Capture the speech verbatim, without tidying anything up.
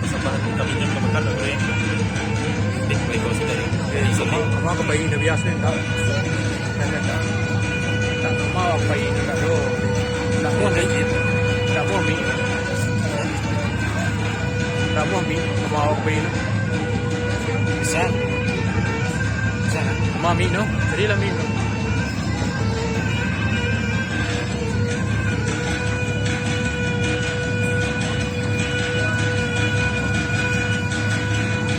Sama kami kan kebetulan, bro, ya. Dek, baik kau sudah, ya. Eh, sama, sama ke bayi dah biasa, tak? Tak, tak, tak. Tak sama bayi ni, tak, bro. Tak mau, ni. Tak mau, ni. Tak mau, ni. Sama bayi ni. Bisa. Bisa, kan? Sama, ni, no? Jadilah, ni, no?